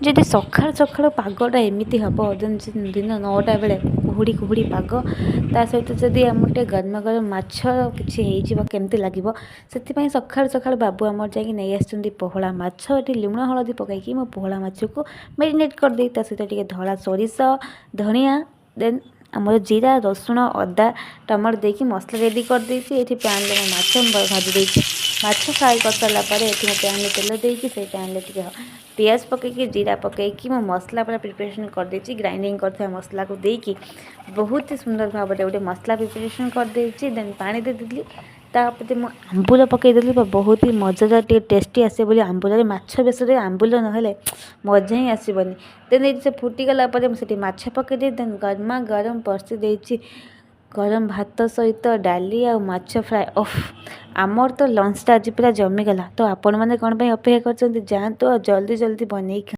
ଯଦି ସକାଳୁ ସକାଳୁ ପାଗଟା ଏମିତି ହେବ, ଦେନ୍ ଦିନ 9ଟା ବେଳେ କୁହୁଡ଼ି କୁହୁଡ଼ି ପାଗ, ତା ସହିତ ଯଦି ଆମର ଟିକେ ଗରମ ଗରମ ମାଛ କିଛି ହେଇଯିବ, କେମିତି ଲାଗିବ? ସେଥିପାଇଁ ସକାଳୁ ସକାଳୁ ବାବୁ ଆମର ଯାଇକି ନେଇ ଆସିଛନ୍ତି ପୋହଳା ମାଛ। ଏଠି ଲୁଣ ହଳଦୀ ପକାଇକି ମୁଁ ପୋହଳା ମାଛକୁ ମ୍ୟାରିନେଟ୍ କରିଦେଇ, ତା ସହିତ ଟିକେ ଧଳା ସୋରିଷ, ଧଣିଆ, ଦେନ୍ ଆମର ଜିରା, ରସୁଣ, ଅଦା, ଟମାଟୋ ଦେଇକି ମସଲା ରେଡ଼ି କରିଦେଇଛି। ଏଠି ପ୍ୟାନ୍ରେ ମୁଁ ମାଛ ଭାଜି ଦେଇଛି। ମାଛ ଫ୍ରାଏ କରିସାରିଲା ପରେ ଏଠି ମୁଁ ପ୍ୟାନ୍ରେ ତେଲ ଦେଇକି, ସେଇ ପ୍ୟାନ୍ରେ ଟିକେ ପିଆଜ ପକାଇକି, ଜିରା ପକାଇକି ମୁଁ ମସଲା ପୁରା ପ୍ରିପାରେସନ୍ କରିଦେଇଛି। ଗ୍ରାଇଣ୍ଡିଙ୍ଗ କରିଥିବା ମସଲାକୁ ଦେଇକି ବହୁତ ହି ସୁନ୍ଦର ଭାବରେ ଗୋଟେ ମସଲା ପ୍ରିପାରେସନ୍ କରିଦେଇଛି। ଦେନ୍ ପାଣି ଦେଇଦେଲି। ତାପରେ ମୁଁ ଆମ୍ବୁଲ ପକାଇଦେଲି। ବହୁତ ହି ମଜାଦାର, ଟିକେ ଟେଷ୍ଟି ଆସିବ ବୋଲି ଆମ୍ବୁଲରେ। ମାଛ ବେସରରେ ଆମ୍ବୁଲ ନହେଲେ ମଜା ହିଁ ଆସିବନି। ଦେନ୍ ଏଇଠି ସେ ଫୁଟିଗଲା ପରେ ମୁଁ ସେଠି ମାଛ ପକାଇଦେଇ, ଦେନ୍ ଗରମା ଗରମ ପରଷି ଦେଇଛି ଗରମ ଭାତ ସହିତ ଡାଲି ଆଉ ମାଛ ଫ୍ରାଏ। ଓଫ୍, ଆମର ତ ଲଞ୍ଚଟା ଆଜି ପୁରା ଜମିଗଲା। ତ ଆପଣମାନେ କ'ଣ ପାଇଁ ଅପେକ୍ଷା କରିଛନ୍ତି? ଯାଆନ୍ତୁ ଆଉ ଜଲ୍ଦି ଜଲ୍ଦି ବନେଇକି